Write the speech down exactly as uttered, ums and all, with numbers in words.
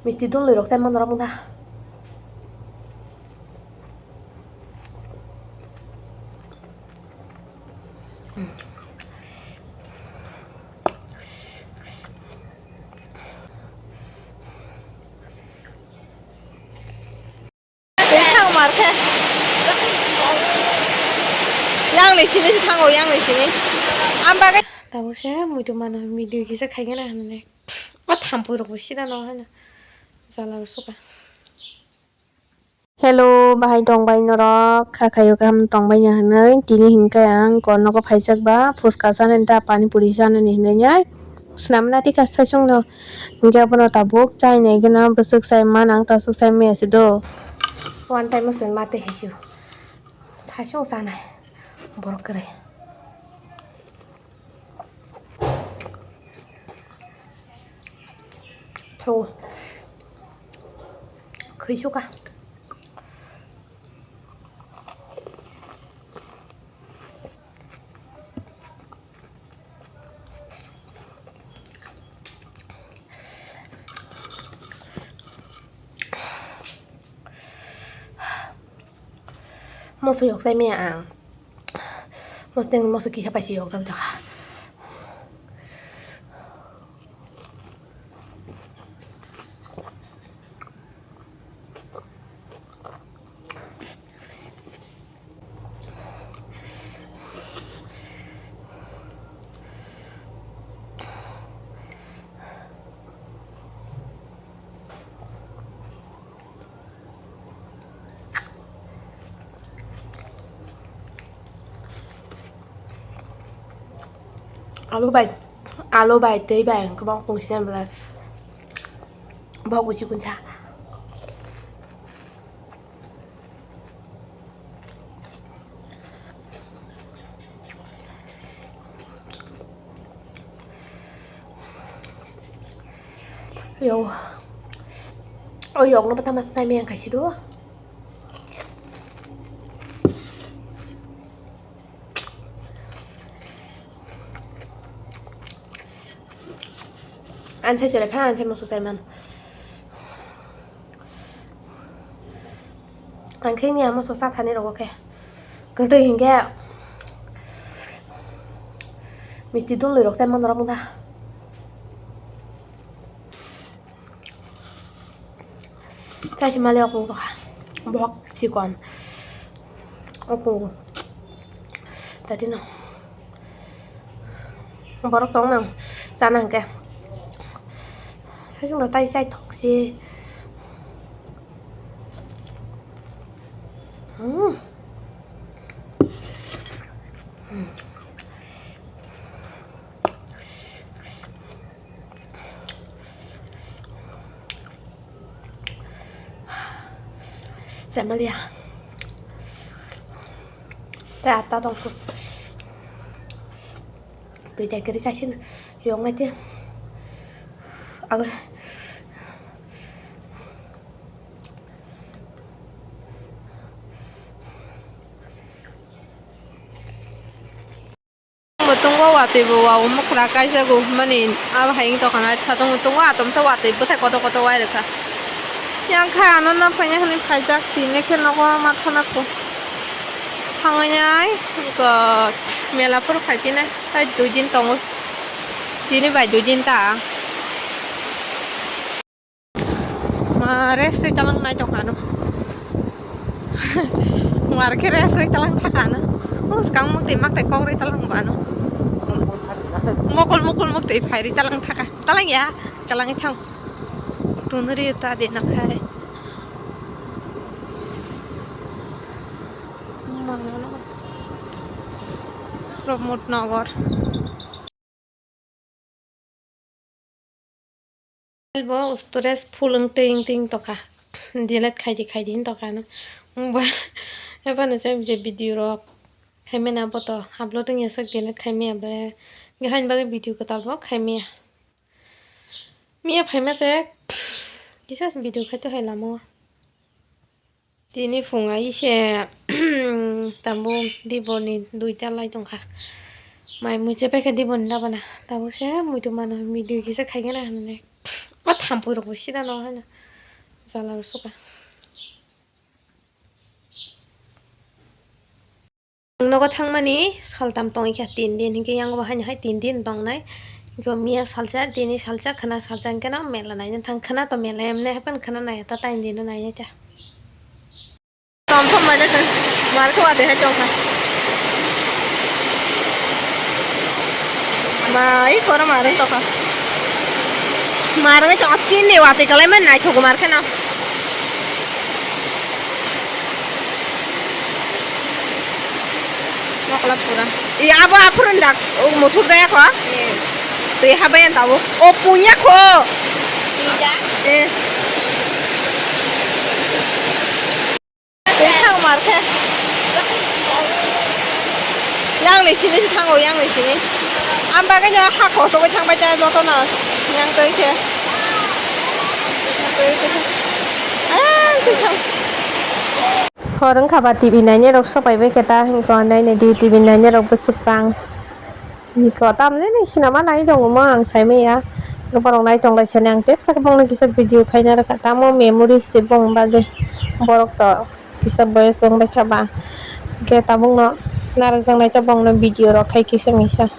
Misti dol loi rok chai mano rok mungha. Tei thang mar khe. Yang ni simi thango, yang ni simi. Am bagwi. Tabuk se muitu mano, muitu kisa khaigena hinwi. O thampui rok bo sida no hana. Jala rok suka. Hello, bahai tongbai norok, kha khayo kaham tongbai ya hinwi. Tini hinkhe ang kornogo phaijak ba, phuska chanani ta pani puri chanani hinwi ya. Swnamna tikha saichung do. Hinkhe abono tabuk chainai gana bwswk chai man ang ta swk chai maya se do. One time o chwng mate hai se. Saichung chanai. Borok kwrwi. Tho. Khwi suka. Moso yok chai maya ang. Moso teng moso kisa paisi yok chai tokha. Alu bai, alu bai, tei bai, ang kwbang kung sina belai. Bok uchi kunsa. Yo. O yok no bata mas sai maya kaisi do. Ansa chere kha ansa musu sai man. Ang khe ni amo sosa thani rogo khe. Kwtwi hinkhe misti dol loi rok chai mano rok mungha. Chai si mali okung tokha. Bok chikon. Okung. Tadi no. Borok tong nang chana hwnkhe. Saichung no tai chai thok si. Hmm. Hmm. Chamalia. Tei atta tong kho. Twi dai kwrwi kaisa no yong nai tei. Abo. Bo tongo watwi bo wa o mwkhra kaisa go hwnmani abo hai wng tongkha na satung bo tongo atomsa watwi bwthai kotor kotor wai rwkha. Yang kha ano na phaiya hwnwi phaijak tini khe nogo ma thana kho thangwi nai mela phuru khai phinai tai dui din tongo tini bai dui din ta. Ma rest ri talang nai tong ano. Mar khe rest ri talang thaka ano. O skang muk tei mak tei kok ri talang ba ano. Mokol mokol muk tei phai ri talang thaka. Talang ya, talang thang. Tun ri ta de na khai. Pramod Nagar. Bo storage full wng twi wng twi wng tongkha. Delete khaidi khaidi wng tongkha no. Mobile eba no je video rok khaimani abo to upload wngya sak delete khaimaya ble. Haini bagwi video kwtal bo khaimaya. Miya phaima se kisa video khai to hai lama o. Tini phung ai se tambo diboni duita lai tongkha. Mai mui chepai khe diboni labana. Tabuk se muitu mano mui dui kisa khaigena hinwi. O thampui rok bo sida no haino. Chala rw suka. Nogo thangmani saltam tongwi kha, tin din, hinkhe yango bo haino hai tin din tongnai. Hinkhe miya salsa, tini salsa, khwna salsa, hinkhe no mela naina thang, khwna to mela emne haphano khwna nai ta, tain din no naina ta. Tom thom mai da thang, mar khe wate hai chong kha. Mai koro marwng tokha. Marwng tokha, tin ni wate kalai man nai thogo mar khe no. Mokla pura. Iya, abo aphuru dak, o muthuk jaya kho? Twi habai ang tabuk. O punya kho. Twi da? Eh. Twi thang mar khe. Yang ni sini si thango, yang ni sini. Ang bagwi no ha kho togwi thang bai ta joto no. Yang twi khe. Ah, twi thang. Hor wngkha ba T V nainai rok sopai bai khe ta, hinko nainai di T V nainai rok bwswk bang. Hinko tamjani sinama nai tongo mo ang sai maya. Borok nai tong lai sani ang tepsa khe bongno kisa video khaina rwkha, tamo memories se bong bagwi borok to kisa boyes bong bai kha ba. Hinkhe tabukno narwkjak nai to bongno video rok khai kisa misa.